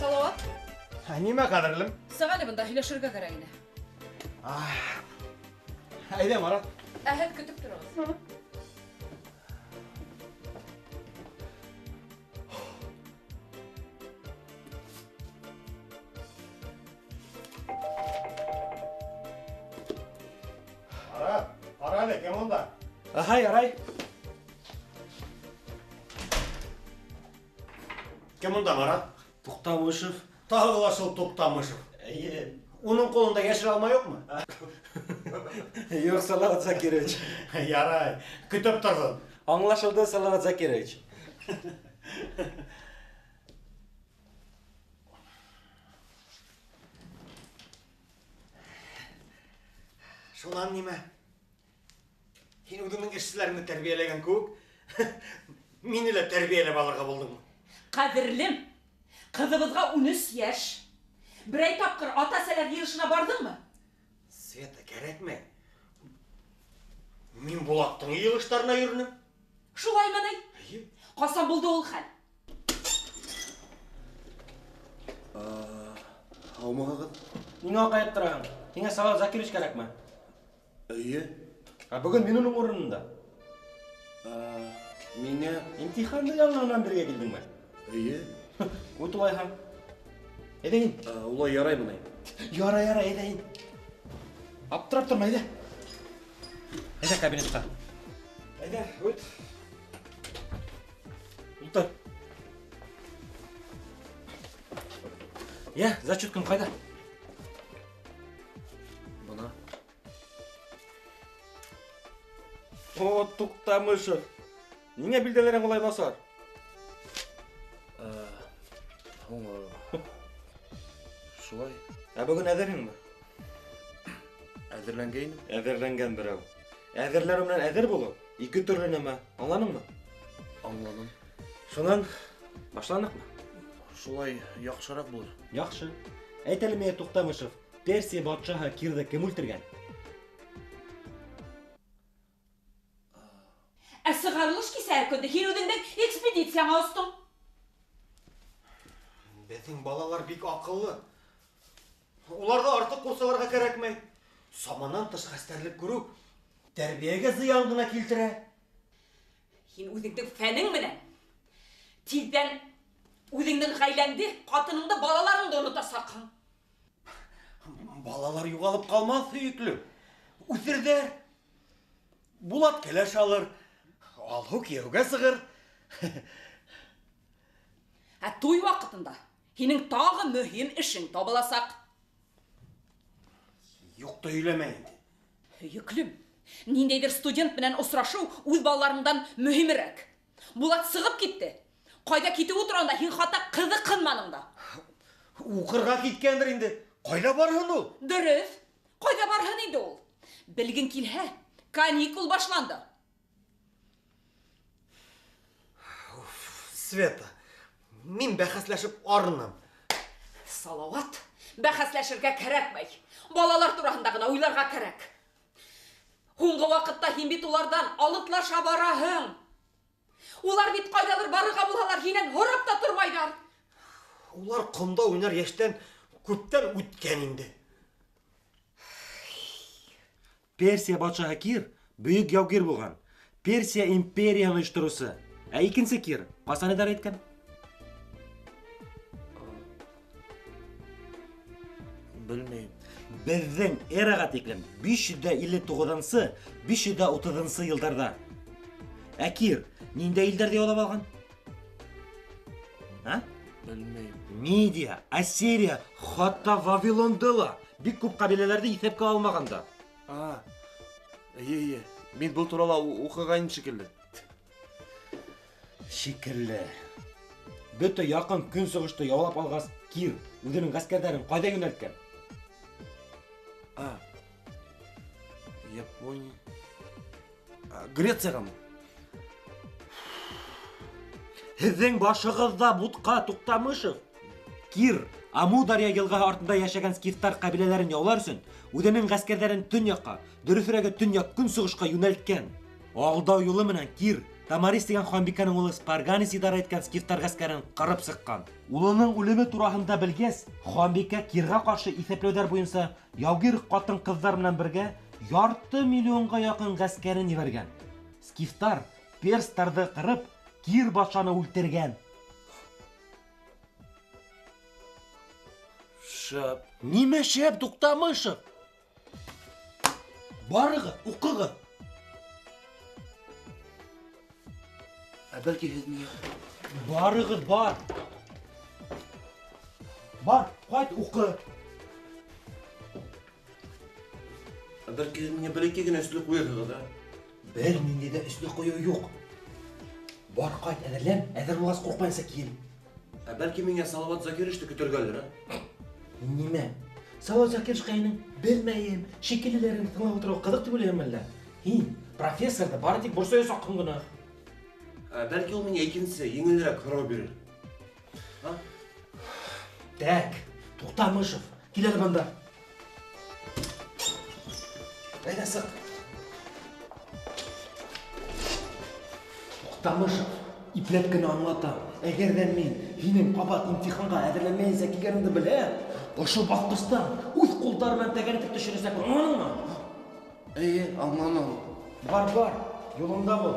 Салауат. Нимә, ҡәҙерлем? Сыҡ әле бында, һөйләшергә кәрәк ине. Әйҙә, Марат. Ә һеҙ көтөп тороғоҙ. Марат, ҡара әле, кем унда? Аһа, ярай. Кем унда, Марат? Туҡтамышев. Тағы ла шул Туҡтамышев. Эйе. Уның ҡулында йәшел алма юҡмы? Юҡ, Салават Закирович. Ярай, көтөп торҙом. Аңлашылды, Салават Закирович. Шунан нимә? Һин үҙеңдең эшселәреңде тәрбиәләгән кеүек, мине лә тәрбиәләп алырға булдыңмы? Ҡәҙерлем, ҡыҙыбыҙға 13 йәш. Берәй тапҡыр ата-әсәләр йыйылышына барҙыңмы? Света, кәрәкмәй. Мин Булаттың йыйылыштарына йөрөнөм. Шулаймы ни? Эйе. Ҡасан булды ул хәл? Һаумыһығыҙ? Ниңә аҡайып тораһың? Һиңә Салават Закирович кәрәкме? Эйе. Ә бөгөн мин уның урынында. Миңә имтиханды яңынан бергә килдеңме? Эйе. Үт улайһа. Әйҙә ин. Улай яраймы ни? Ярай, ярай, әйҙә ин. Аптырап торма, әйҙә. Әйҙә кабинетҡа. Әйҙә, үт. Ултыр. Йә, зачеткаң ҡайҙа? Бына. О, Туҡтамышев. Ниңә билдәләрең улай насар? Һуң, шулай. Ә бөгөн әҙерһеңме? Әҙерләнгәйнем. Әҙерләнгән берәү. Әҙерләнеү менән әҙер булыу ике төрлө нәмә. Аңланыңмы? Аңланым. Шунан башланыҡмы? Шулай яҡшыраҡ булыр. Яҡшы. Әйт әле миңә, Туҡтамышев, Персия батшаһы Кирҙы кем үлтергән? Ә сығарылыш кисәһе көндө һин үҙеңдең экспедицияңа остоң. Беҙҙең балалар бик аҡыллы. Уларҙы артыҡ ҡурсаларға кәрәкмәй. Саманан тыш хәстәрлек күреү тәрбиәгә зыян ғына килтерә. Һин үҙеңдең фәнең менән тиҙҙән үҙеңдең ғаиләңде, ҡатыныңды, балаларыңды онотасаҡһың. Балалар юғалып ҡалмаҫ, һөйөклөм. Үҫерҙәр. Булат кәләш алыр. Алһыу кейәүгә сығыр. Ә туй ваҡытында һинең тағы мөһим эшең табыласаҡ. Юҡты һөйләмә инде. Һөйөклөм, ниндәйҙер студент менән осрашыу үҙ балаларыңдан мөһимерәк. Булат сығып китте. Ҡайҙа китеүе тураһында һин хатта ҡыҙыҡһынманың да. Уҡырға киткәндер инде. Ҡайҙа барһын ул? Дөрөҫ. Ҡайҙа барһын инде ул? Белгең килһә, каникул башланды. Уф, Света, мин бәхәсләшеп арыным. Салауат, бәхәсләшергә кәрәкмәй. Балалар тураһында ғына уйларға кәрәк. Һуңғы ваҡытта һин бит уларҙан алыҫлаша бараһың. Улар бит ҡайҙалыр барырға булһалар, һинән һорап та тормайҙар. Улар ҡомда уйнар йәштән күптән үткән инде. Персия батшаһы Кир бөйөк яугир булған. Персия империяһын ойоштороусы. Ә икенсе Кир ҡасан идара иткән? Белмәйем. Беҙҙең эраға тиклем биш йөҙ ҙә илле туғыҙынсы, биш йөҙ ҙә утыҙынсы йылдарҙа. Ә Кир ниндәй илдәрҙе яулап алған? Ә? Белмәйем. Мидия, Ассирия, хатта Вавилонды ла бик күп ҡәбиләләрҙе иҫәпкә алмағанда. Эйе, эйе. Мин был турала уҡығайным шикелле. Шикелле. Бөтә яҡын көнсығышты яулап алғас, Кир үҙенең ғәскәрҙәрен ҡайҙа йүнәлткән? Япония. Грециягамы? Һеҙҙең башығыҙҙа бутҡа, Туҡтамышев. Кир Амударья йылғаһы артында йәшәгән скифтар ҡәбиләләрен яулар өсөн үҙенең ғәскәрҙәрен төньяҡҡа, дөрөҫөрәге төньяҡ көнсығышҡа йүнәлткән. Алдау юлы менән Кир Тамарис тигән ханбикәнең улы Спарганис идара иткән скифтар ғәскәрен ҡырып сыҡҡан. Улының үлеме тураһында белгәс, ханбикә Кирға ҡаршы иҫәпләүҙәр буйынса яугир ҡатын-ҡыҙҙар менән бергә 500 миллионға яҡын ғәскәрен ебәргән. Скифтар перстарҙы ҡырып, Кир батшаны үлтергән. Шәп. Нимә шәп, Туҡтамышев? Барығыҙ, уҡығыҙ. Ә бәлки һеҙ миңә? Барығыҙ, бар. Бар, ҡайт, уҡы. Ә бәлки һеҙ миңә бер-ике генә өслө ҡуйырһығыҙ, ә? Бер ниндәй ҙә өслө ҡуйыу юҡ. Бар, ҡайт, әҙерлән, әҙер булғас ҡурҡмайынса кил. Ә бәлки миңә Салават Закировичты көтөргәлер, ә? Нимә? Салават Закирович ҡайның белмәйем, шикеллеләрен тыңлап ултырыу ҡыҙыҡ тип уйлайһың әллә? Һин профессорҙы бары тик борсаясаҡһың ғына. Ә бәлки ул миңә икенсе, еңелерәк һорау бирер. А? Тәк, Туҡтамышев, кил әле бында. Әйҙә сыҡ. Туҡтамышев, ипләп кенә аңлатам. Әгәр ҙә мин һинең ҡабат имтиханға әҙерләнмәйенсә килгәнеңде белһәм, ошо баҫҡыстан үҙ ҡулдар менән тәгәрәтеп төшөрәсәкмен, аңланыңмы? Эйе, аңланым. Бар, бар, юлыңда бул.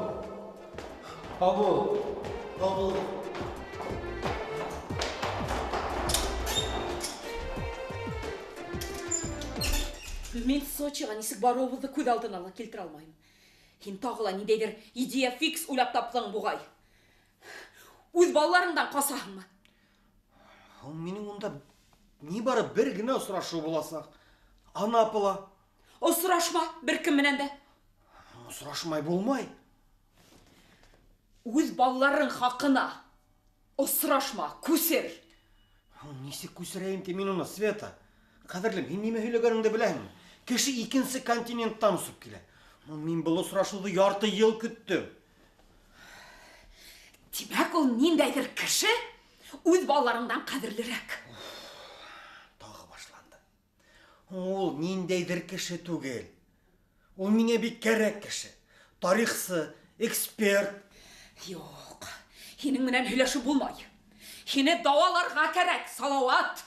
Һау бул. Һау бул. Мин Сочиға нисек барыуыбыҙҙы күҙ алдына ла килтерә алмайым. Һин тағы ла ниндәйҙер идея фикс уйлап таптың буғай. Үҙ балаларыңдан ҡасаһыңмы? Ул минең унда ни бары бер генә осрашыу буласаҡ. Анапала. Осрашма бер кем менән дә. Осрашмай булмай. Үҙ балаларың хаҡына осрашма, күсер. Нисек күсерәйем ти мин уны, Света? Ҡәҙерлем, һин нимә һөйләгәнеңде беләһеңме? Кеше икенсе континенттан осоп килә. Мин был осрашыуҙы ярты йыл көттөм. Тимәк, ул ниндәйҙер кеше үҙ балаларыңдан ҡәҙерлерәк. Тағы башланды. Ул ниндәйҙер кеше түгел. Ул миңә бик кәрәк кеше. Тарихсы, эксперт. Юҡ, һинең менән һөйләшеп булмай. Һине дауаларға кәрәк, Салауат.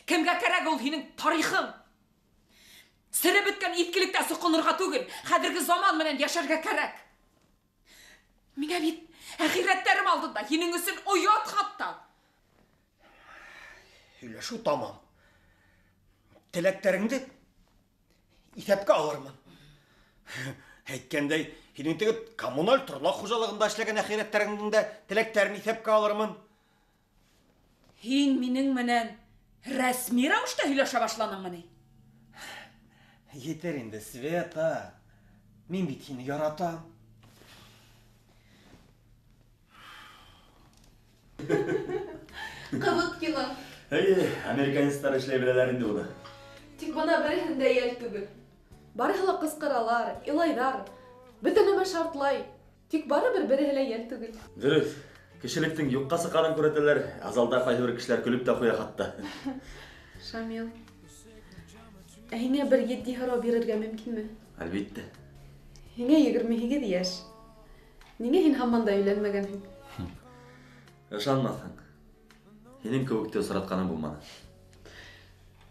Кемгә кәрәк ул һинең тарихың? Сереп бөткән иҫкелектә соҡонорға түгел, хәҙерге заман менән йәшәргә кәрәк. Миңә бит әхирәттәрем алдында һинең өсөн оят хатта. Һөйләшеү тамам. Теләктәреңде иҫәпкә алырмын. Әйткәндәй, һинең теге коммуналь торлаҡ хужалығында эшләгән әхирәттәреңдең дә теләктәрен иҫәпкә алырмын. Һин минең менән рәсми рәүештә һөйләшә башланыңмы ни? Етер инде, Света. Мин бит һине яратам. Ҡыҙыҡ кино. Эйе, американецтар эшләй беләләр инде уны. Тик бына береһен дә йәл түгел. Барыһы ла ҡысҡыралар, илайҙар, бөтә нәмә шартлай. Тик барыбер береһе лә йәл түгел. Дөрөҫ. Кешелектең юҡҡа сыҡҡанын күрһәтәләр, ә залда ҡайһы бер кешеләр көлөп тә ҡуя хатта. Шамил, ә һиңә бер етди һорау бирергә мөмкинме? Әлбиттә. Һиңә 28 йәш. Ниңә һин һаман да өйләнмәгәнһең? Ышанмаҫһың. Һинең кеүекте осратҡаным булманы.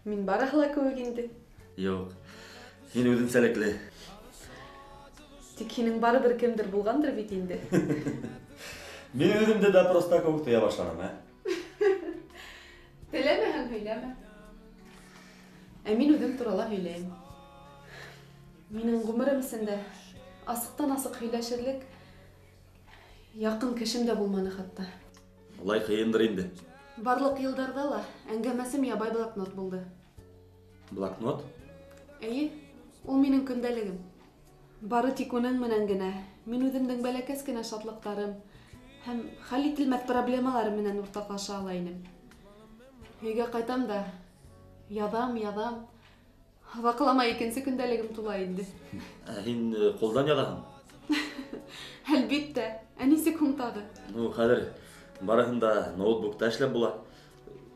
Мин барыһы ла кеүек инде. Юҡ, һин үҙенсәлекле. Тик һинең барыбер кемдер булғандыр бит инде. Мин үҙемде допроста кеүек тоя башланым, ә? Теләмәһәң һөйләмә. Ә мин үҙем турала һөйләйем. Минең ғүмерем эсендә асыҡтан-асыҡ һөйләшерлек яҡын кешем дә булманы хатта. Улай ҡыйындыр инде. Барлыҡ йылдарҙа ла әңгәмәсем ябай блокнот булды. Блокнот? Эйе, ул минең көндәлегем. Бары тик уның менән генә мин үҙемдең бәләкәс кенә шатлыҡтарым һәм хәл ителмәҫ проблемаларым менән уртаҡлаша ала инем. Өйгә ҡайтам да яҙам, яҙам. Ваҡламай икенсе көндәлегем тула инде. Ә һин ҡулдан яҙаһың? Әлбиттә, ә нисек һуң тағы? Ну, хәҙер барыһын да ноутбукта эшләп була.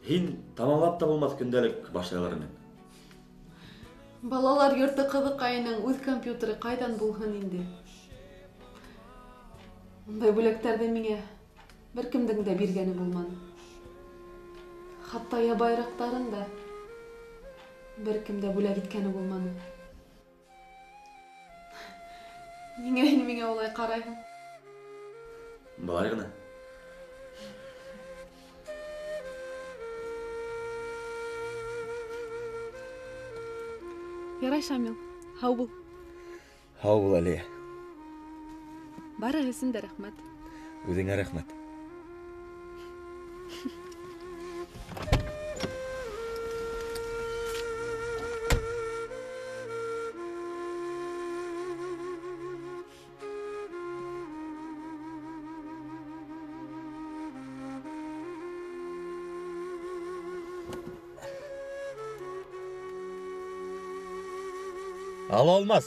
Һин тамамлап та булмаҫ көндәлек башлайлар инең. Балалар йорто ҡыҙыҡайының үҙ компьютеры ҡайҙан булһын инде? Ундай бүләктәрҙе миңә бер кемдең дә биргәне булманы. Хатта ябайыраҡтарын да бер кем дә бүләк иткәне булманы. Ниңә һин миңә улай ҡарайһың? Былай ғына. Ярай, Шамил, һау бул. Һау бул, Әлиә. Барыһы өсөн дә рәхмәт. Үҙеңә рәхмәт. Алло, Алмаз.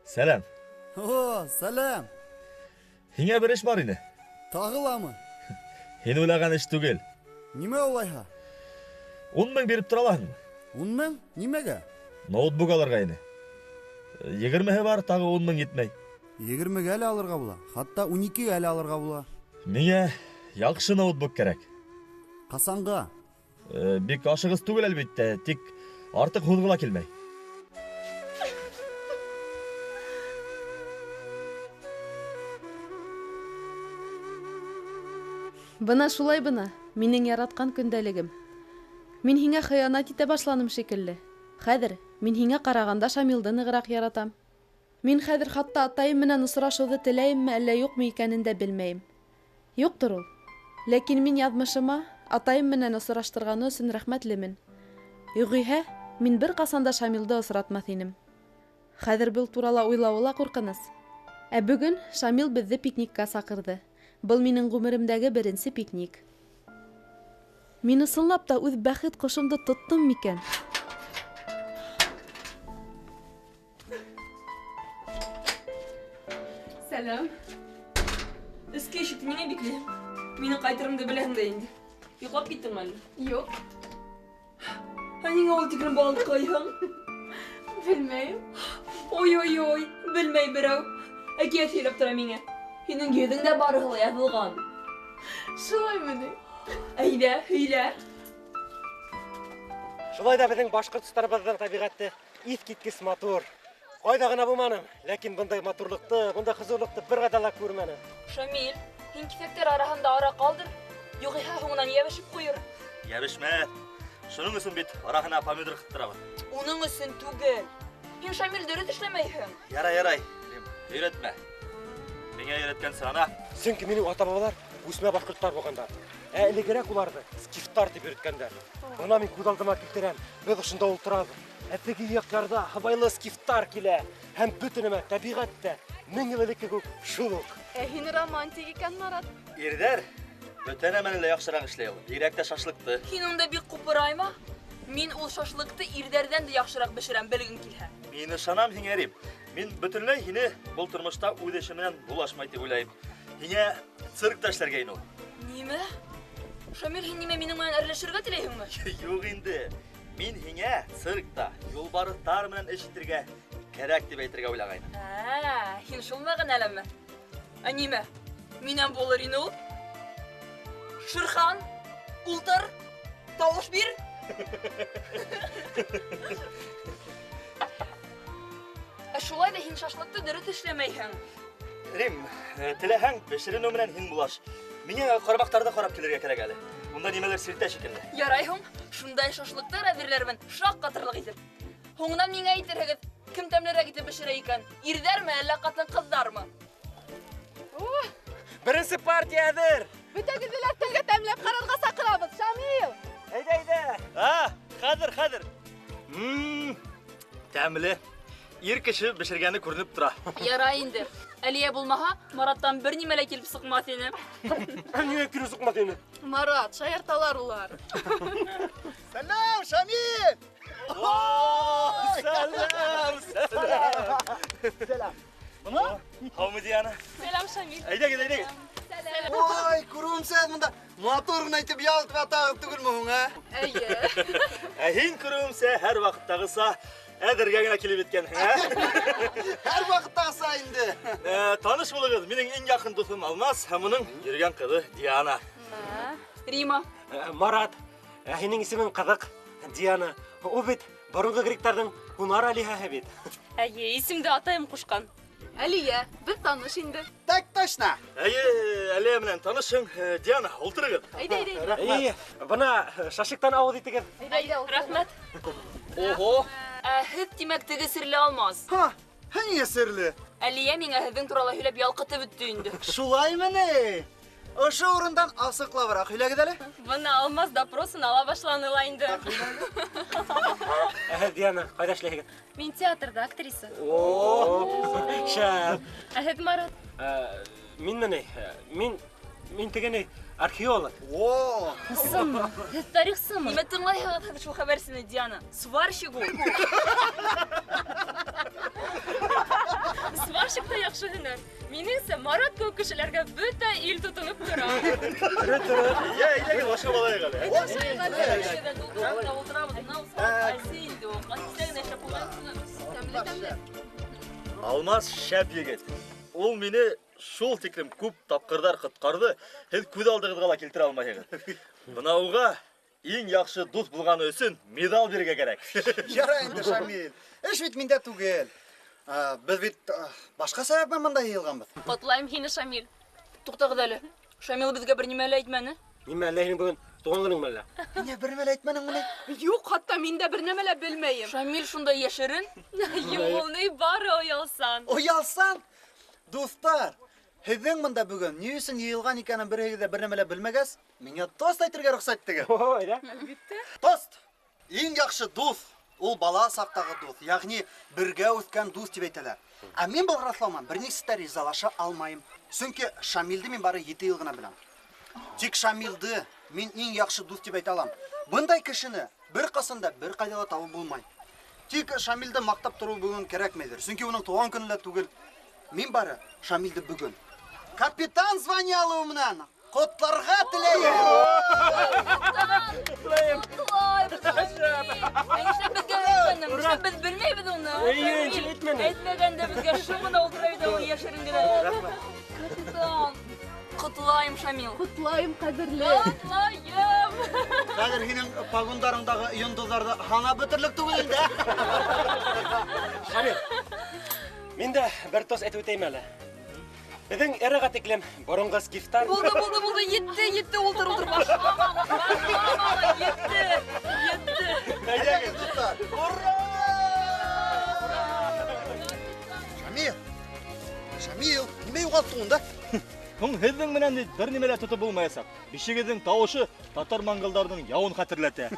Сәләм. О, сәләм. Һиңә бер эш бар ине. Тағы ламы? Һин уйлаған эш түгел. Нимә улайһа? 10 мең биреп тора алаһыңмы? 10 мең? Нимәгә? Ноутбук алырға ине. 20-һе бар, тағы 10 мең етмәй. 20-гә әле алырға була. Хатта 12-гә әле алырға була. Миңә яҡшы ноутбук кәрәк. Ҡасанға? Бик ашығыс түгел әлбиттә, тик артыҡ һуҙғы ла килмәй. Бына шулай бына, минең яратҡан көндәлегем. Мин һиңә хыянат итә башланым шикелле. Хәҙер мин һиңә ҡарағанда Шамилды нығыраҡ яратам. Мин хәҙер хатта атайым менән осрашыуҙы теләйемме әллә юҡмы икәнен дә белмәйем. Юҡтыр ул. Ләкин мин яҙмышыма атайым менән осраштырғаны өсөн рәхмәтлемен. Юғиһә, мин бер ҡасан да Шамилды осратмаҫ инем. Хәҙер был турала уйлауы ла ҡурҡыныс. Ә бөгөн Шамил беҙҙе пикникка саҡырҙы. Был минең ғүмеремдәге беренсе пикник. Мин ысынлап та үҙ бәхет ҡошомдо тоттом микән? Сәләм. Өҫкө ишекте ниңә бикле? Минең ҡайтырымды беләһең дә инде. Йоҡлап киттеңме әллә? Юҡ. Ә ниңә ул тиклем балҡыйһың? Белмәйем. Ой-ой-ой, белмәй берәү. Әкиәт һөйләп тора миңә. Һинең йөҙөңдә барыһы ла яҙылған. Шулаймы ни? Әйҙә, һөйлә. Шулай да беҙҙең Башҡортостаныбыҙҙың тәбиғәте иҫ киткес матур. Ҡайҙа ғына булманым, ләкин бындай матурлыҡты, бындай хозурлыҡты бер ҡайҙа ла күрмәнем. Шамил, һин киҫәктәр араһында ара ҡалдыр, юғиһә һуңынан йәбешеп ҡуйыр. Йәбешмәҫ. Шуның өсөн бит араһына помидор ҡыҫтырабыҙ. Уның өсөн түгел. Һин, Шамил, дөрөҫ эшләмәйһең. Ярай, ярай. Өйрәтмә. Миңә өйрәткәнсе ана. Сөнки минең ата-бабалар үҫмә башҡорттар булғандар. Ә элегерәк уларҙы скифтар тип йөрөткәндәр. Бына мин күҙ алдыма килтерәм. Беҙ ошонда ултырабыҙ. Ә теге яҡтарҙа һыбайлы скифтар килә. Һәм бөтә нәмә тәбиғәт тә 1000 йыл элекке кеүек шул уҡ. Ә һин романтик икән, Марат. Ирҙәр бөтә нәмәне лә яҡшыраҡ эшләй ала. Бигерәк тә шашлыҡты. Һин унда бик ҡупырайма. Мин ул шашлыҡты ирҙәрҙән дә яҡшыраҡ бешерәм, белгең килһә. Мин ышанам һиңә, Рим. Мин бөтөнләй һине был тормошта үҙ эше менән булашмай тип уйлайым. Һиңә циркта эшләргә ине ул. Нимә? Шамил, һин нимә минең менән әрләшергә теләйһеңме? Юҡ инде. Мин һиңә циркта юлбарыҫтар менән эш итергә кәрәк тип әйтергә уйлағайным. Ә, һин шул мәғәнәләме? Ә нимә? Минән булыр ине ул? Шерхан, ултыр, тауыш бир. Ә шулай ҙа һин шашлыҡты дөрөҫ эшләмәйһең. Рим, теләһәң бешеренеү менән һин булаш. Миңә ҡармаҡтарҙы ҡарап килергә кәрәк әле. Унда нимәлер селтә шикелле. Ярай һуң, шундай шашлыҡтар әҙерләрмен, шаҡ ҡатырлыҡ итеп. Һуңынан миңә әйтерһегеҙ, кем тәмлерәк итеп бешерә икән? Ирҙәрме, әллә ҡатын-ҡыҙҙармы? Беренсе партия әҙер. Бөтәгеҙҙе лә телгә тәмләп ҡарарға саҡырабыҙ, Шамил. Әйҙә, әйҙә. А, хәҙер, хәҙер. Тәмле. Ир кеше бешергәне күренеп тора. Ярай инде. Әлиә булмаһа, Мараттан бер нимә лә килеп сыҡмаҫ ине. Ә ниңә килеп сыҡмаҫ ине? Марат, шаярталар улар. Сәләм, Шамил! Сәләм, сәләм. Сәләм. Бына? Һаумы, Диана? Сәләм, Шамил. Әйҙәгеҙ, әйҙәгеҙ. Ой, күреүемсә, бында матур ғына итеп ял итеп ятағыҙ түгелме һуң, ә? Эйе. Ә һин күреүемсә, һәр ваҡыттағыса Әҙергә генә килеп еткәнһең, ә? Һәр ваҡыттағыса инде. Таныш булығыҙ, минең иң яҡын дуҫым Алмаз һәм уның йөрөгән ҡыҙы Диана. Рима. Марат, һинең исемең ҡыҙыҡ, Диана. Ул бит боронғо гректарҙың һунар алиһаһы бит. Әйе, исемде атайым ҡушҡан. Әлиә, беҙ таныш инде. Так точно. Әйе, Әлиә менән танышың. Диана, ултырығыҙ. Әйҙә, әйҙә, әйҙә. Әйе, бына шашлыктан ауыҙ итегеҙ. Әйҙә, әйҙә, ултыр. Рәхмәт. Ого. Ә һеҙ, тимәк, теге серле Алмаз. Ха, ниңә серле? Әлиә миңә һеҙҙең турала һөйләп ялҡытып бөттө инде. Шулаймы ни? Ошо урындан асыҡлабыраҡ һөйләгеҙ әле. Бына Алмаз допросын ала башланы ла инде. Ә һеҙ, Диана, ҡайҙа эшләйһегеҙ? Мин театрҙа актриса. О, шәп. Ә һеҙ, Марат? Минме ни? Мин теге ни, археолог. О! Ысынмы? Һеҙ тарихсымы? Нимә тыңлайһығыҙ һеҙ шул хәбәрсене, Диана? Сварщик ул. Сварщик та яҡшы һөнәр. Минеңсә, Марат кеүек кешеләргә бөтә ил тотоноп тора. Йә, әйҙәгеҙ, ашап алайыҡ әле. Ашайыҡ әле. Ултырабыҙ, бына ул ҡайсы инде ул. Ҡайсы генә эшләп ҡуйғанһың. Тәмле, тәмле. Алмаз шәп егет. Ул мине шул тиклем күп тапҡырҙар ҡотҡарҙы, һеҙ күҙ алдығыҙға ла килтерә алмайһығыҙ. Бына уға иң яҡшы дуҫ булғаны өсөн медаль бирергә кәрәк. Ярай инде, Шамил. Эш бит миндә түгел. Беҙ бит башҡа сәбәп менән бында йыйылғанбыҙ. Ҡотлайым һине, Шамил. Туҡтағыҙ әле. Шамил беҙгә бер нимә лә әйтмәне. Нимә, әллә һинең бөгөн тыуған көнөңмө әллә? Ниңә бер нимә лә әйтмәнең уны? Юҡ, хатта мин дә бер нәмә лә белмәйем. Шамил шундай йәшерен. Юҡ, ул ни бары оялсан. Оялсан? Дуҫтар, һеҙҙең бында бөгөн ни өсөн йыйылған икәнен береһегеҙ ҙә бер нәмә лә белмәгәс, миңә тост әйтергә рөхсәт итегеҙ. Ой, да? Әлбиттә. Тост! Иң яҡшы дуҫ, ул бала саҡтағы дуҫ, ягъни бергә үҫкән дуҫ тип әйтәләр. Ә мин был раҫлау менән бер нисек тә ризалаша алмайым. Сөнки Шамилде мин бары 7 йыл ғына беләм. Тик Шамилде мин иң яҡшы дуҫ тип әйтә алам. Бындай кешене бер ҡасан да бер ҡайҙа ла табып булмай. Тик Шамилде маҡтап тороу бөгөн кәрәкмәйҙер. Сөнки уның тыуған көнө лә түгел. Мин бары Шамилде бөгөн капитан звание алыуы менән ҡотларға теләйем. Ҡотлайым. Нишләп беҙгә әйтмәнең? Нишләп беҙ белмәйбеҙ уны? Эйе, нисек әйтмәнең? Әйтмәгәндә беҙгә шым ғына ултыра бит ул йәшерен генә. Капитан, ҡотлайым, Шамил. Ҡотлайым, ҡәҙерле. Ҡотлайым. Хәҙер һинең погондарыңдағы йондоҙҙарҙы һанап бөтөрлөк түгел инде. Шамил, мин дә бер тост әйтеп үтәйем әле. Беҙҙең эраға тиклем боронғо скифтар. Булды, булды, булды, етте, етте, ултыр, ултыр, башлама, башлама, етте, етте. Әйҙәгеҙ, дуҫтар. Ура! Шамил, Шамил, нимә юғалттың унда? Һуң һеҙҙең менән бит бер нимә лә тотоп булмаясаҡ. Бишегеҙҙең тауышы татар монголдарҙың яуын хәтерләтә.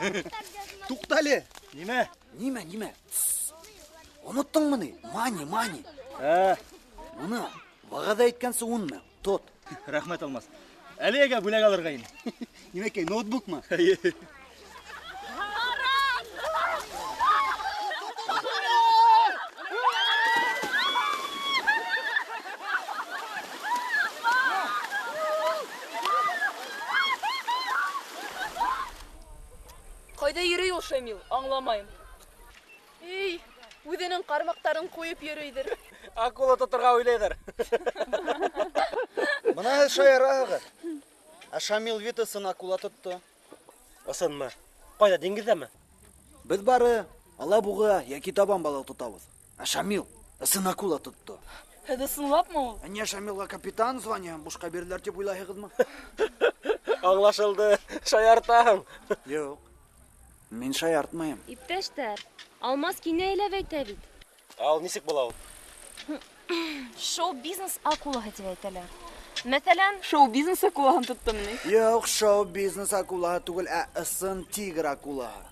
Туҡта әле. Нимә? Нимә, нимә? Оноттоңмо ни? Мани, мани. Ә. Уны вәғәҙә иткәнсе 10 мең. Тот. Рәхмәт, Алмаз. Әлиәгә бүләк алырға ине. Нимәкәй, ноутбукмы? Эйе. Ҡайҙа йөрөй ул Шамил? Аңламайым. Эй, үҙенең ҡармаҡтарын ҡуйып йөрөйҙөр. Акула тоторға уйлайҙыр. Бына һеҙ шаяраһығыҙ. Ә Шамил Витасын акула тотто. Ысынмы? Ҡайҙа, диңгеҙҙәме? Беҙ бары алабуға йәки табан балыҡ тотабыҙ. Ә Шамил ысын акула тотто. Һеҙ ысынлапмы ул? Ә ниңә Шамилға капитан званиеһын бушҡа бирҙеләр тип уйлайһығыҙмы? Аңлашылды, шаяртаһың. Юҡ, мин шаяртмайым. Иптәштәр, Алмаз кинәйләп әйтә бит. Ә ул нисек була ул? Шоу-бизнес акулаһы тип әйтәләр. Мәҫәлән, Шоу-бизнес акулаһын тоттом ни? Юҡ, шоу-бизнес акулаһы түгел, ә ысын тигр акулаһы.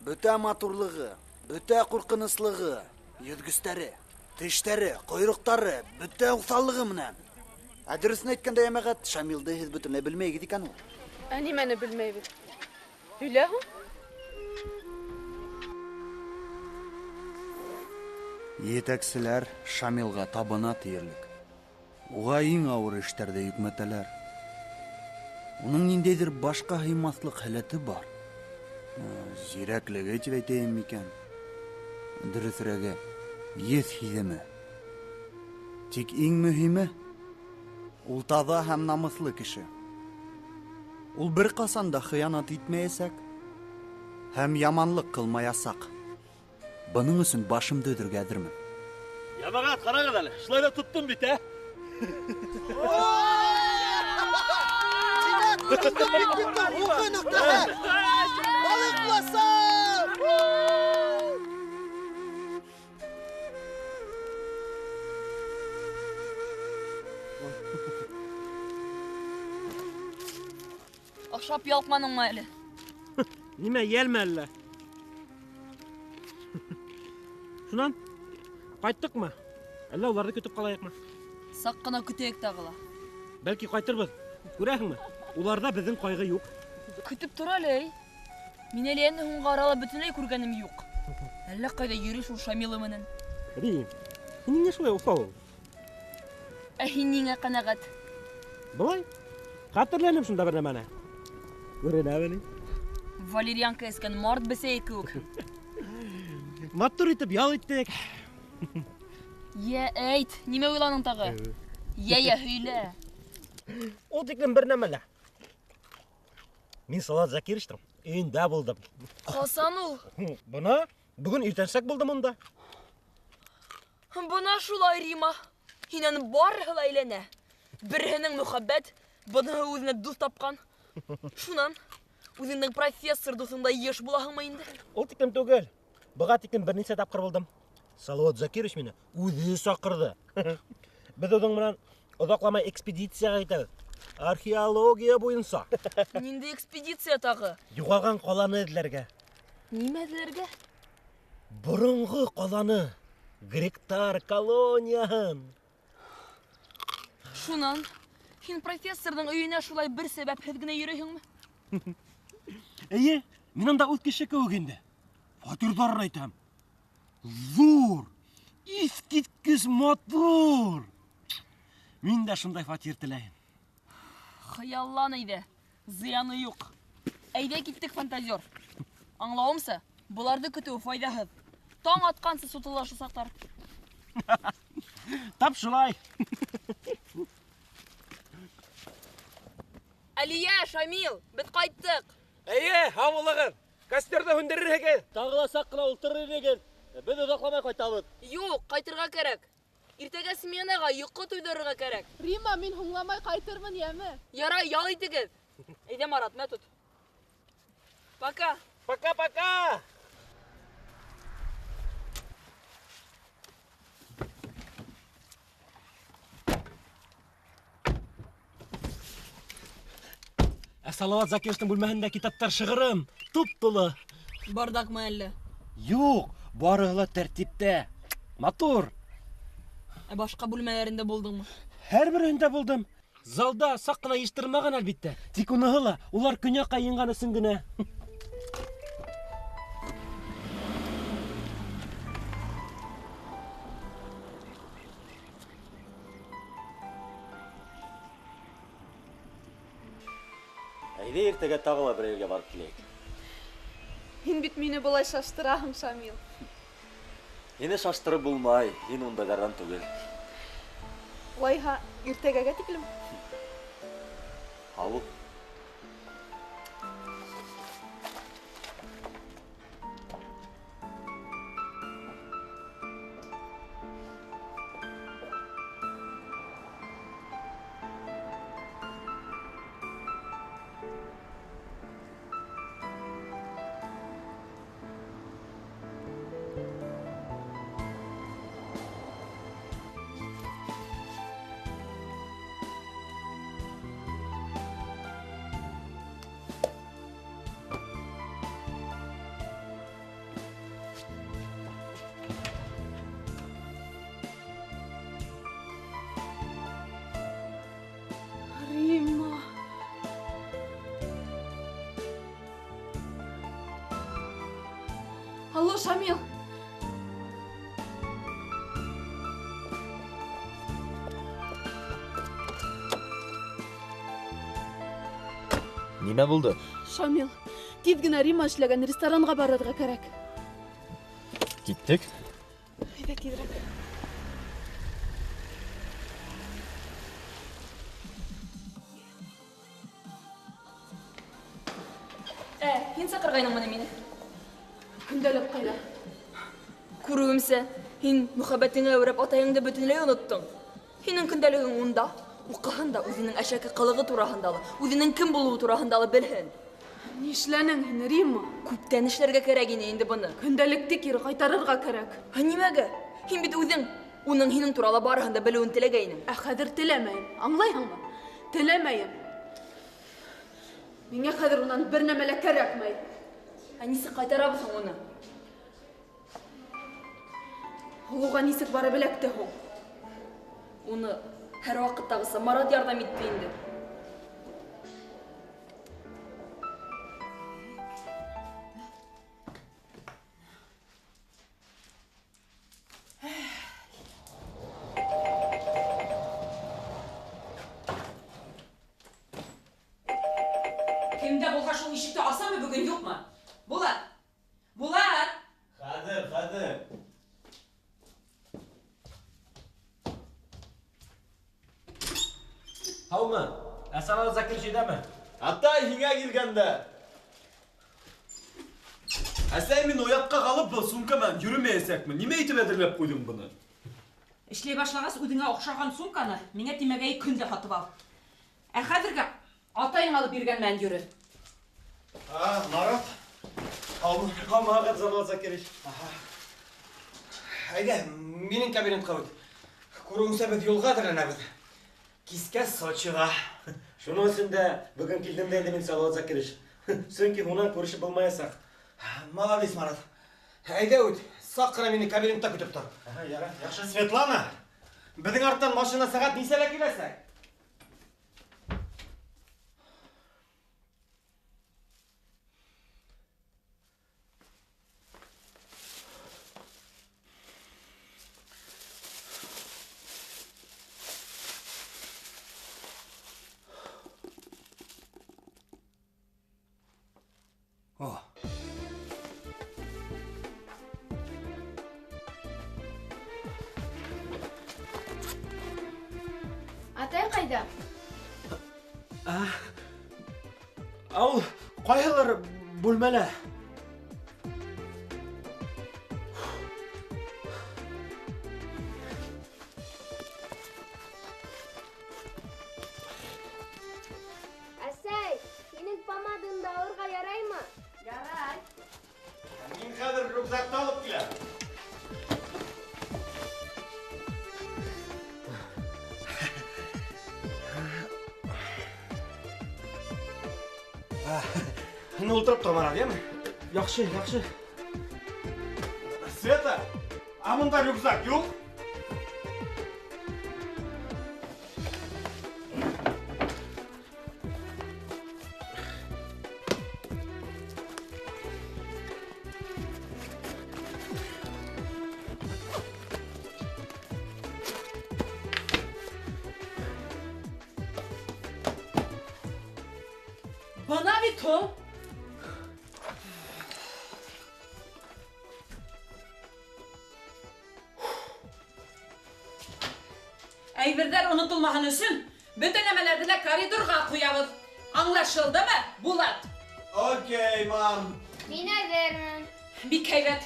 Бөтә матурлығы, бөтә ҡурҡыныслығы, йөҙгөстәре, тештәре, ҡойроҡтары, бөтә уҫаллығы менән. Ә дөрөҫөн әйткәндә, йәмәғәт, Шамилды һеҙ бөтөнләй белмәйегеҙ икән ул. Ә нимәне белмәйбеҙ? Һөйлә һуң. Етәкселәр Шамилға табына тиерлек. Уға иң ауыр эштәрҙе йөкмәтәләр. Уның ниндәйҙер башҡа һыймаҫлыҡ һәләте бар. Зирәклеге тип әйтәйем микән? Дөрөҫөрәге, еҫ һиҙеме. Тик иң мөһиме, ул таҙа һәм намыҫлы кеше. Ул бер ҡасан да хыянат итмәйәсәк һәм яманлыҡ ҡылмаясаҡ. Бының өсөн башымды өҙөргә әҙермен. Йәмәғәт, ҡарағыҙ әле, шулай ҙа тоттом бит, ә? Ашап ялҡманыңмы әле? Нимә, йәлме әллә? Шунан, ҡайттыҡмы? Әллә уларҙы көтөп ҡалайыҡмы? Саҡ ҡына көтәйек тағы ла. Бәлки ҡайтырбыҙ. Күрәһеңме? Уларҙа беҙҙең ҡайғы юҡ. Көтөп тор әле, эй. Мин Әлиәне һуңғы арала бөтөнләй күргәнем юҡ. Әллә ҡайҙа йөрөй шул Шамилы менән. Рим, һин ниңә шулай уҫал? Ә һин ниңә ҡәнәғәт? Былай, хәтерләнем шунда бер нәмәне. Күренәме ни? Валерьянка эскән март бесәйе кеүек. Матур итеп ял иттек. Йә, әйт, нимә уйланың тағы? Йә, йә, һөйлә. Ул тиклем бер нәмә лә. Мин Салават Закировичтың өйөндә булдым. Ҡасан ул? Бына, бөгөн иртәнсәк булдым унда. Бына шулай, Рима. Һинән барыһы ла әйләнә. Береһенең мөхәббәт, быныһы үҙенә дуҫ тапҡан. Шунан, үҙеңдең профессор дуҫыңда йыш булаһыңмы инде? Ул тиклем түгел. Быға тиклем бер нисә тапҡыр булдым. Салават Закирович мине үҙе саҡырҙы. Беҙ уның менән оҙаҡламай экспедицияға китәбеҙ. Археология буйынса. Ниндәй экспедиция тағы? Юғалған ҡаланы эҙләргә. Нимә эҙләргә? Боронғо ҡаланы, гректар колонияһын. Шунан, һин профессорҙың өйөнә шулай бер сәбәпһеҙ генә йөрөйһөңмө? Эйе, мин унда үҙ кеше кеүек инде. Фатирҙарын әйтәм. Ҙур, иҫ киткес матур. Мин дә шундай фатир теләйем. Хыяллан әйҙә, зыяны юҡ. Әйҙә киттек, фантазер. Аңлауымса, быларҙы көтөү файҙаһыҙ. Таң атҡансы сутылашасаҡтар. Тап шулай. Әлиә, Шамил, беҙ ҡайттыҡ. Эйе, һау булығыҙ. Костерҙы һүндерерһегеҙ. Тағы ла саҡ ҡына ултырыр инегеҙ. Беҙ оҙаҡламай ҡайтабыҙ. Юҡ, ҡайтырға кәрәк. Иртәгә сменаға йоҡо туйҙырырға кәрәк. Рима, мин һуңламай ҡайтырмын, йәме? Ярай, ял итегеҙ. Әйҙә, Марат, мә тот. Пока. Пока, пока. Ә Салават Закировичтың бүлмәһендә китаптар шығырым, туп-тулы. Бардакмы әллә? Юҡ, барыһы ла тәртиптә. Матур. Ә башҡа бүлмәләрендә булдыңмы? Һәр береһендә булдым. Залда саҡ ҡына йыштырмаған, әлбиттә. Тик уныһы ла улар көньяҡҡа йыйынған өсөн генә. Әйҙә иртәгә тағы ла бер ергә барып киләйек. Һин бит мине былай шаштыраһың, Шамил. Һине шаштырып булмай, һин ундайҙарҙан түгел. Улайһа, иртәгәгә тиклем. Һау бул. Рима. Алло, Шамил. Нимә булды? Шамил, тиҙ генә Рима эшләгән ресторанға барырға кәрәк. Киттек. Әйҙә тиҙерәк. Һин саҡырғайныңмы мине? Көндәлек ҡайҙа? Күреүемсә, һин мөхәббәтеңә әүрәп атайыңды бөтөнләй оноттоң. Һинең көндәлегең унда, уҡыһын да үҙенең әшәке ҡылығы тураһында ла, үҙенең кем булыуы тураһында ла белһен. Ни эшләнең һин, Римма? Күптән эшләргә кәрәк ине инде быны. Көндәлекте кире ҡайтарырға кәрәк. Ә нимәгә? Һин бит үҙең уның һинең турала барыһын да белеүен теләгәйнең. Ә хәҙер теләмәйем, аңлайһыңмы? Теләмәйем. Миңә хәҙер унан бер нәмә лә кәрәкмәй. Ә нисек ҡайтарабыҙ һуң уны? Ул уға нисек барып эләкте һуң? Уны һәр ваҡыттағыса Марат ярҙам итте инде. Кемдә булһа шул ишекте асамы бөгөн, юҡмы? Булат! Булат! Хәҙер, хәҙер. Һаумы? Ә Салават Закирович өйҙәме? Атай, һиңә килгәндә. Әсәй, мин оятҡа ҡалып был сумка менән йөрөмәйәсәкмен. Нимә итеп әҙерләп ҡуйҙың быны? Эшләй башлағас, үҙеңә оҡшаған сумканы миңә тимәгәй көндә һатып ал. Ә хәҙергә атайың алып биргән менән йөрө. Марат. Һаумы, Салават Закирович. Әйҙә, минең кабинетҡа үт. Күреүеңсә, беҙ юлға әҙерләнәбеҙ. Кискә Сочиға. Шуның өсөн дә бөгөн килдем дә инде мин, Салават Закирович. Сөнки унан күрешеп булмаясаҡ. Молодец, Марат. Әйҙә үт, саҡ ҡына мине кабинетта көтөп тор. Ярай, яҡшы. Светлана, беҙҙең арттан машина сәғәт нисәлә киләсәк? О. Атай ҡайҙа? Ул ҡайһылыр бүлмәлә. Әсәй, һинең помадаңды алырға яраймы? Ярай. Мин хәҙер рюкзакты алып киләм. Һин ултырып тор, Марат, йәме? Яҡшы, яҡшы. Света, ә бында рюкзак юҡ? Бына бит һуң. Әйберҙәр онотолмаһын өсөн бөтә нәмәләрҙе лә коридорға ҡуябыҙ. Аңлашылдымы, Булат? Окей, мам. Мин әҙермен. Бик һәйбәт.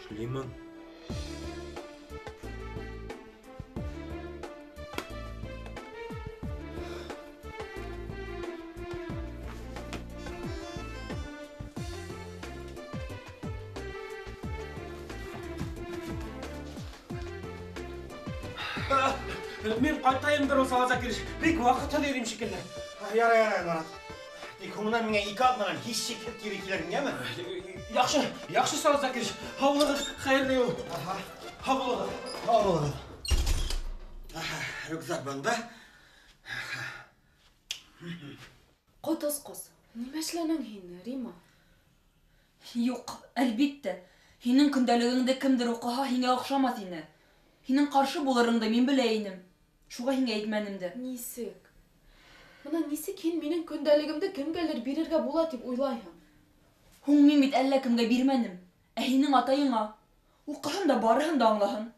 Шлиман. Мин ҡайтайым бер, Салават Закирович. Бик ваҡытһыҙ йөрөйөм шикелле. Ярай, ярай, Марат. Тик һуңынан миңә ике аҙнанан һис шикһеҙ кире килерһең, йәме? Яҡшы, яҡшы, Салават Закирович. Һау булығыҙ, хәйерле юл. Һау булығыҙ. Һау булығыҙ. Рюкзак бында. Ҡот осҡос. Нимә эшләнең һин, Рима? Юҡ, әлбиттә. Һинең көндәлегеңде кемдер уҡыһа, һиңә оҡшамаҫ ине. Һинең ҡаршы булырыңды мин белә инем. Шуға һиңә әйтмәнем дә. Нисек? Бына нисек һин минең көндәлегемде кемгәлер бирергә була тип уйлайһың? Һуң мин бит әллә кемгә бирмәнем, ә һинең атайыңа. Уҡыһын да барыһын да аңлаһын.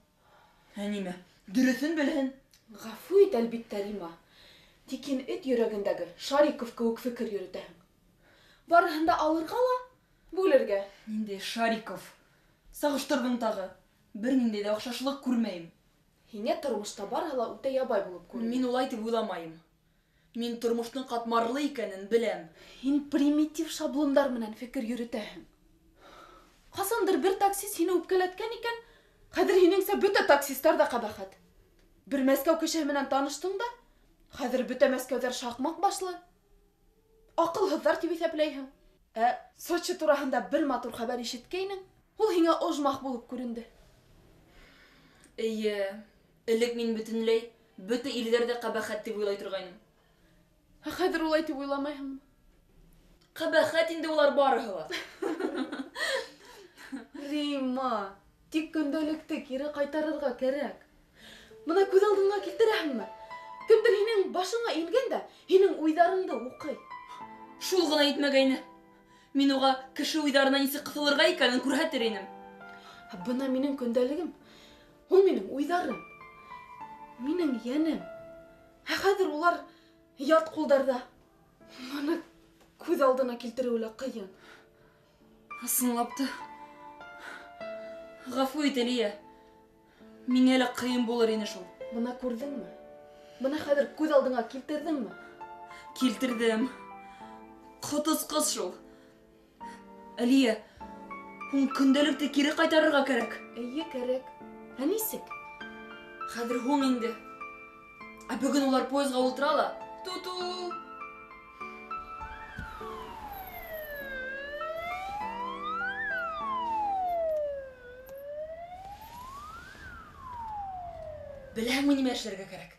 Ә нимә, дөрөҫөн белһен. Ғәфү ит, әлбиттә, Рима. Тик һин эт йөрәгендәге Шариков кеүек фекер йөрөтәһең. Барыһын да алырға ла, бүлергә. Ниндәй Шариков? Сағыштырҙың тағы. Бер ниндәй ҙә оҡшашлыҡ күрмәйем. Һиңә тормошта барыһы ла үтә ябай булып күренә. Мин улай тип уйламайым. Мин тормоштоң ҡатмарлы икәнен беләм. Һин примитив шаблондар менән фекер йөрөтәһең. Ҡасандыр бер таксист һине үпкәләткән икән, хәҙер һинеңсә бөтә таксисттар ҙа ҡәбәхәт. Бер Мәскәү кешеһе менән таныштың да, хәҙер бөтә мәскәүҙәр шаҡмаҡ башлы, аҡылһыҙҙар тип иҫәпләйһең. Ә Сочи тураһында бер матур хәбәр ишеткәйнең, ул һиңә ожмах булып күренде. Эйе, элек мин бөтөнләй бөтә ирҙәр ҙә ҡәбәхәт тип уйлай торғайным. Ә хәҙер улай тип уйламайһыңмы? Ҡәбәхәт инде улар барыһы ла. Рима, тик көндәлекте кире ҡайтарырға кәрәк. Бына күҙ алдыңа килтерәһеңме? Кемдер һинең башыңа ингән дә һинең уйҙарыңды уҡый. Шул ғына етмәгәйне. Мин уға кеше уйҙарына нисек ҡыҫылырға икәнен күрһәтер инем. Ә бына минең көндәлегем, ул минең уйҙарым, минең йәнем. Ә хәҙер улар ят ҡулдарҙа. Быны күҙ алдына килтереүе лә ҡыйын. Ысынлап та. Ғәфү ит, Әлиә. Миңә лә ҡыйын булыр ине шул. Бына күрҙеңме? Бына хәҙер күҙ алдыңа килтерҙеңме? Килтерҙем. Ҡот осҡос шул. Әлиә, һуң көндәлекте кире ҡайтарырға кәрәк. Эйе, кәрәк. Ә нисек? Хәҙер һуң инде. Ә бөгөн улар поездға ултыра ла. Ту-ту! Беләһеңме нимә эшләргә кәрәк?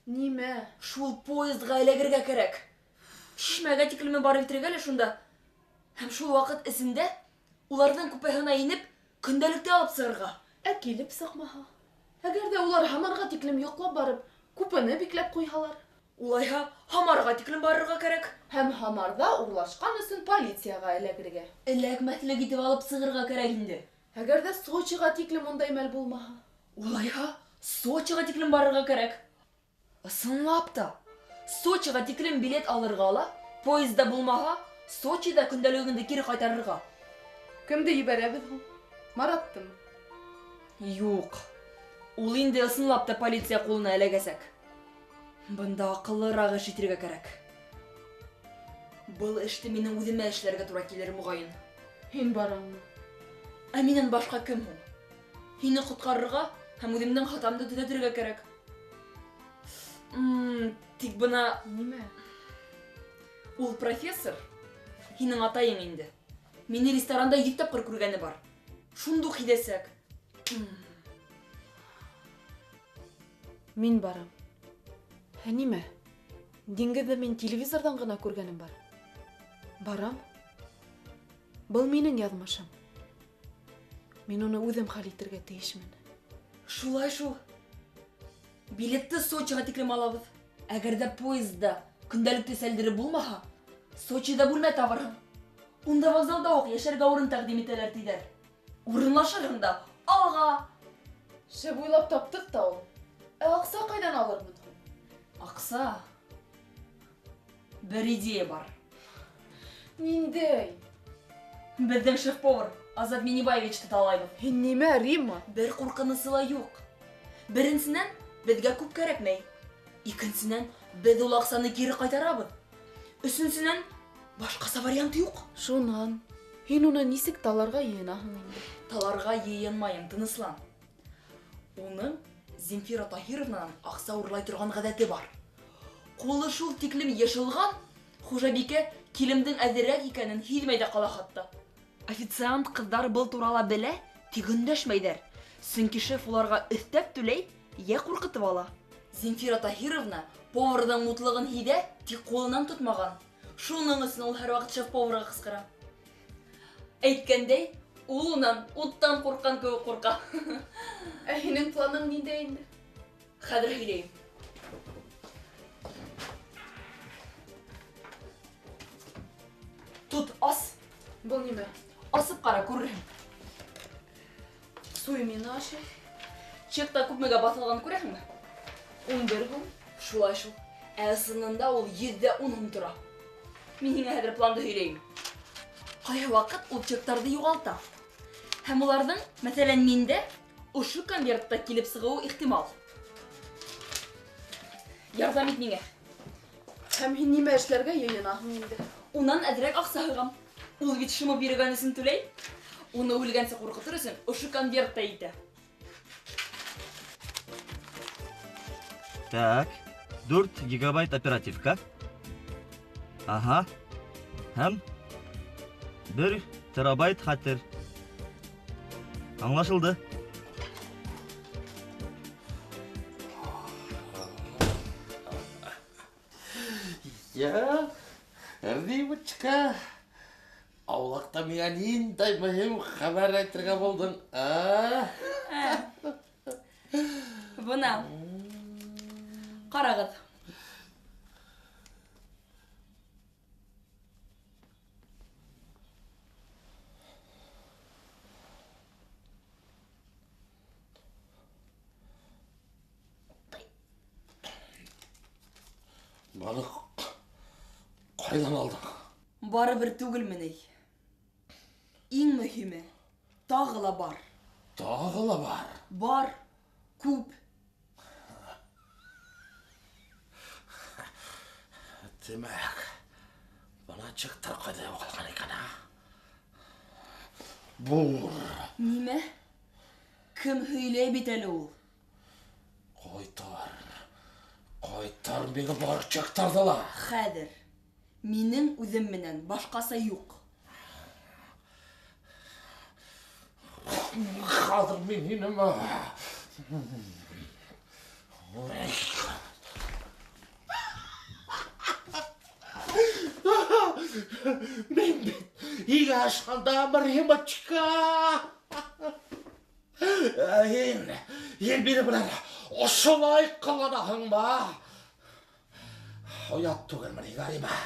Нимә? Шул поездға эләгергә кәрәк. Шишмәгә тиклеме барып етергә лә шунда. Һәм шул ваҡыт эсендә уларҙың купеһына инеп, көндәлекте алып сығырға. Ә килеп сыҡмаһа? Әгәр ҙә улар Һамарға тиклем йоҡлап барып, купены бикләп ҡуйһалар? Улайһа, Һамарға тиклем барырға кәрәк. Һәм Һамарҙа урлашҡан өсөн полицияға эләгергә. Эләкмәҫлек итеп алып сығырға кәрәк инде. Әгәр ҙә Сочиға тиклем ундай мәл булмаһа? Улайһа, Сочиға тиклем барырға кәрәк. Ысынлап та, Сочиға тиклем билет алырға ла, поездда булмаһа, Сочиҙа көндәлегеңде кире ҡайтарырға. Кемде ебәрәбеҙ һуң? Мараттымы? Юҡ. Ул инде ысынлап та полиция ҡулына эләгәсәк. Бында аҡыллыраҡ эш итергә кәрәк. Был эште минең үҙемә эшләргә тура килер, моғайын. Һин бараңмы? Ә минән башҡа кем һуң? Һине ҡотҡарырға һәм үҙемдең хатамды төҙәтергә кәрәк. Тик бына... Нимә? Ул профессор, һинең атайың инде. Мине ресторанда 100 тапҡыр күргәне бар. Шундуҡ һиҙәсәк. Мин барам. Ә нимә? Диңгеҙҙе мин телевизорҙан ғына күргәнем бар. Барам. Был минең яҙмышым. Мин уны үҙем хәл итергә тейешмен. Шулай шул. Билетты Сочиға тиклем алабыҙ. Әгәр ҙә поездда көндәлекте сәлдереп булмаһа, Сочиҙа бүлмә табырһың. Унда вокзалда уҡ йәшәргә урын тәҡдим итәләр тиҙәр. Урынлашырһың да алға. Шәп уйлап таптыҡ та ул. Ә аҡса ҡайҙан алырмын һуң? Аҡса? Бер идея бар. Ниндәй? Беҙҙең шеф-повар Азат Минибаевичты талайбыҙ. Һин нимә, Римма? Бер ҡурҡынысы ла юҡ. Беренсенән, беҙгә күп кәрәкмәй. Икенсенән, беҙ ул аҡсаны кире ҡайтарабыҙ. Өсөнсөнән, башҡаса вариант юҡ. Шунан, һин уны нисек таларға йыйынаһың инде? Таларға йыйынмайым, тыныслан. Уның Земфира Таһировнанан аҡса урлай торған ғәҙәте бар. Ҡулы шул тиклем йышылған, хужабикә килемдең әҙерәк икәнен һиҙмәй ҙә ҡала хатта. Официант ҡыҙҙар был турала белә, тик өндәшмәйҙәр. Сөнки шеф уларға өҫтәп түләй, йә ҡурҡытып ала. Земфира Таһировна поварҙың мутлығын һиҙә, тик ҡулынан тотмаған. Шуның өсөн ул һәр ваҡыт шеф-поварға ҡысҡыра. Әйткәндәй, Ул унан уттан ҡурҡҡан кеүек ҡурҡа. Ә һинең планың ниндәй инде? Хәҙер һөйләйем. Тот, ас. Был нимә? Асып ҡара, күрерһең. Суймина ашы. Чекта күпмегә баҫылған күрәһеңме? 11 һум. Шулай шул. Ә ысынында ул 110 һум тора. Мин һиңә хәҙер планды һөйләйем. Ҡайһы ваҡыт ул чектарҙы юғалта. Һәм уларҙың, мәҫәлән, миндә ошо конвертта килеп сығыуы ихтимал. Ярҙам ит миңә. Һәм һин нимә эшләргә йыйынаһың инде? Унан әҙерәк аҡса һуйғам. Ул бит шымып йөрөгән өсөн түләй. Уны үлгәнсе ҡурҡытыр өсөн ошо конвертта итә. Так, 4 гигабайт оперативка. Ага. Һәм 1 терабайт хәтер. Аңлашылды. Я, Римочка, аулаҡта миңә ниндәй мөһим хәбәр әйтергә булдың, а? Бына. Ҡарағыҙ. Баны ҡайҙан алдың? Барыбер түгелме ни? Иң мөһиме, тағы ла бар. Тағы ла бар? Бар, күп. Тимәк, бына чектар ҡайҙа юғалған икән, а? Бур. Нимә? Кем һөйләй бит әле ул? Ҡайтар. Ҡайтар миңә бар чектарҙы ла. Хәҙер. Минең үҙем менән башҡаса юҡ. Хәҙер мин һине Мин бит һиңә ышандым, Римочка. Һин мине менән ошолай ҡыланаһыңмы? Оят түгелме һиңә, Рима?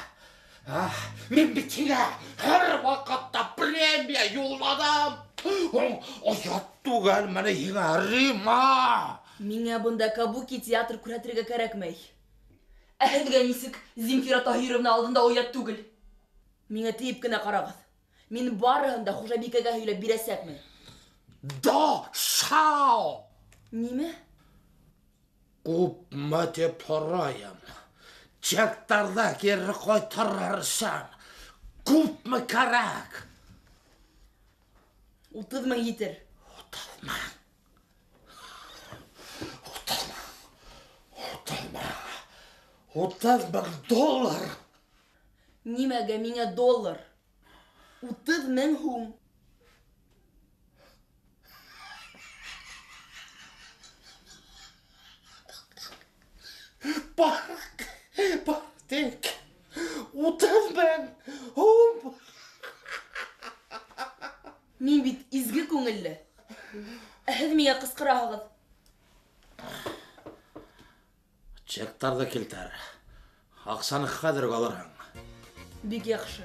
Мин бит һиңә һәр ваҡытта премия юлланым. Оят түгелме һиңә, Рима? Миңә бында кабуки театр күрһәтергә кәрәкмәй. Ә һеҙгә нисек Земфира Таһировна алдында оят түгел? Миңә тейеп кенә ҡарағыҙ. Мин барыһын да хужабикәгә һөйләп бирәсәкмен. Да, шау! Нимә? Күпме тип һорайым. Чектарҙы кире ҡайтарыр өсөн күпме кәрәк? 30 мең етер. 30 мең. 30 мең. 30 мең. 30 мең доллар. Нимәгә миңә доллар? 30 мең һум. Бар, бар тик 30 мең һум. Мин бит изге күңелле. Ә һеҙ миңә ҡысҡыраһығыҙ. Чектарҙы килтер. Аҡсаны хәҙер үк алырһың. Бик яҡшы.